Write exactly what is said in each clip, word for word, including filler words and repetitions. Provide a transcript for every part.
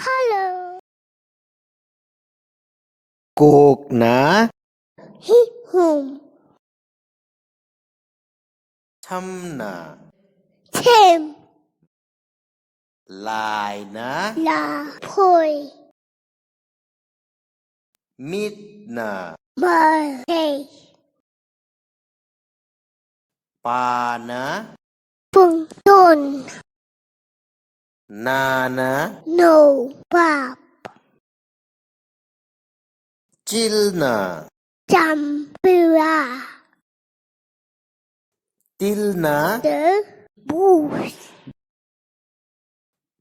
Hello. ꯀꯣꯛꯅ ꯍꯤ ꯍꯨꯝ꯫ ꯁꯝꯅ ꯁꯦꯝ꯫ ꯂꯥꯏꯅ ꯂꯐꯣꯏ꯫ ꯃꯤꯠꯅ ꯃꯍꯩ꯫ ꯄꯥꯅ ꯄꯨꯡꯗꯣꯟ꯫ ꯅꯥꯅ ꯅꯣꯕꯥꯞ꯫ ꯆꯤꯜꯅ ꯆꯝꯄ꯭ꯔꯥ꯫ ꯇꯤꯜꯅ ꯇꯔꯕꯨꯖ꯫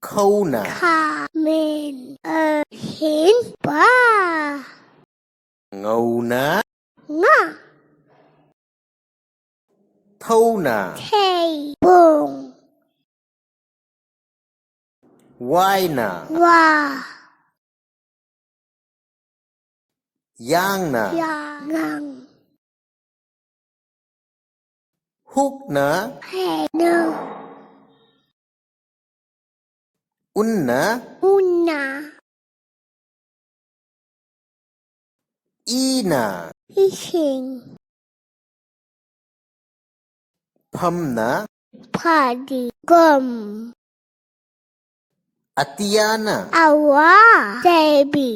ꯈꯧꯅ ꯈꯥꯃꯦꯟ ꯑꯁꯤꯟꯕ꯫ ꯉꯧꯅ ꯉꯥ꯫ ꯊꯧꯅ ꯊꯩꯕꯣꯡ꯫ ꯋꯥꯏꯅ ꯋꯥ꯫ ꯌꯥꯡꯅ ꯌꯥꯉꯥꯡ꯫ ꯍꯨꯛꯅ ꯍꯩꯅꯧ꯫ ꯎꯟꯅ ꯎꯅꯥ꯫ ꯏꯅ ꯏꯁꯤꯡ꯫ ꯐꯝꯅ ꯐꯗꯤꯒꯣꯝ꯫ ꯑꯇꯤꯌꯥꯅ ꯑꯋꯥ ꯊꯕꯤ꯫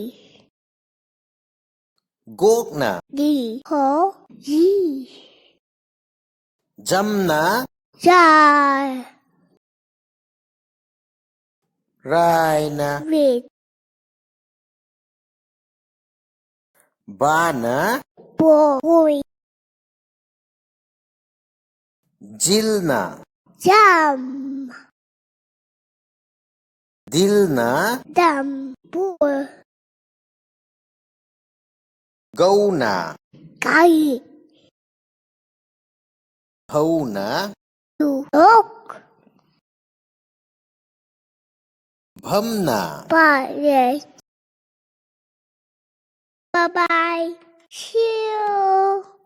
ꯒꯣꯛꯅ ꯒꯤ ꯍꯣ ꯌꯤ꯫ ꯖꯝꯅ ꯖꯥꯔ꯫ ꯔꯥꯏꯅ ꯔꯤꯠ꯫ ꯕꯥꯅ ꯕꯣꯏ꯫ ꯖꯤꯜꯅ ꯖꯝ꯫ ꯗꯤꯜꯅ ꯗꯝꯕꯨꯔ꯫ ꯒꯧꯅ ꯒꯥꯔꯤ꯫ ꯍꯧꯅ ꯇꯨꯂꯣꯛ꯫ ꯚꯝꯅ ꯄꯥꯔꯦ꯫ Bye bye. See you.